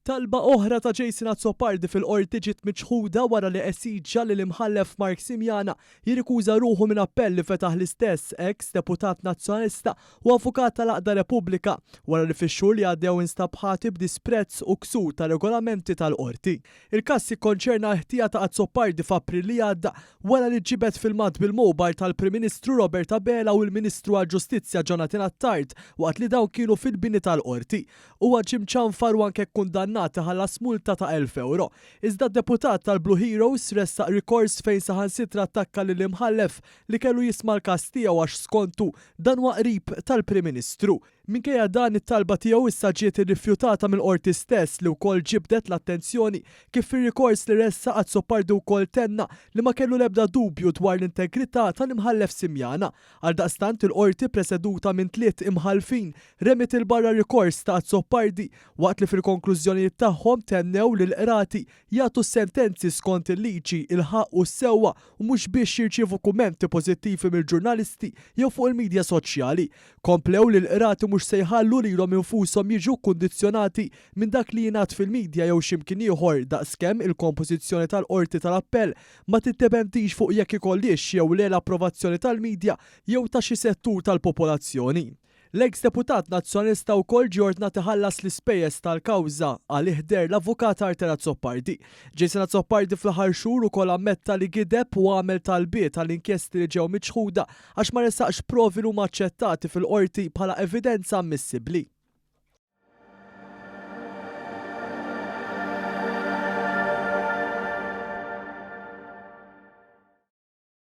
Talba oħra ta' Jason Azzopardi fil-Qorti ġiet miċħuda wara li esiġa li l-Imħallef Mark Simiana jirrikuża ruħu minn appell li fetaħ l-istess eks deputat Nazzjonalista u avukat tal-għaqda Repubblika wara li fix-xhur li għaddew instab ħati b'disprezz u ksur ta' regolamenti tal-Qorti. Il-każ jikkonċerna l-ħtija ta' Azzopardi f'April li għadda wara li ġibed filmat bil-mobile tal-Prim Ministru Robert Abela u l-Ministru għall-Ġustizzja Jonathan Attard waqt li dawn kienu fil-bini tal-Qorti. Huwa ġie mċanfar u anke kkundannat iħallas multa ta' 1,000 ewro. Iżda d-deputat tal-Blue Heroes ressaq rikors fejn saħansitra attakka lill-Imħallef li kellu jisma' l-każ tiegħu għax skontu dan huwa qrib tal-Prim Ministru. Minkejja dan, it-talba tiegħu issa ġiet irrifjutata mill-Qorti stess li wkoll ġibdet l-attenzjoni kif fir-rikors li ressaq Azzopardi wkoll tenna li ma kellu l-ebda dubju dwar l-integrità tal-Imħallef Simiana. Għaldaqstant il-Qorti preseduta minn tliet Imħallfin remiet 'il barra r-rikors ta' Azzopardi waqt li fil-konklużjonijiet tagħhom tennew li l-Qrati jagħtu s-sentenzi skont il-liġi, il-ħaqq u s-sewwa u mhux biex jirċievu kummenti pożittivi mill-ġurnalisti jew fuq il-midja soċjali. Komplew li l-qrati mhux se jħallu lilhom infushom jiġu kkundizzjonati minn dak li jingħad fil-midja jew xi mkien ieħor daqskemm il-kompożizzjoni tal-Qorti tal-Appell ma tiddependix fuq jekk ikollhiex jew le l-approvazzjoni tal-midja jew ta' xi settur tal-popolazzjoni. L-eks deputat Nazzjonalista wkoll ġie ordnat iħallas l-ispejjeż tal-kawża, għalih deher l-Avukat Arthur Azzopardi. Jason Azzopardi fl-aħħar xhur ukoll ammetta li gideb u għamel talbiet għal inkjesti li ġew miċħuda għax ma ressaqx provi li huma aċċettati fil-Qorti bħala evidenza ammissibbli.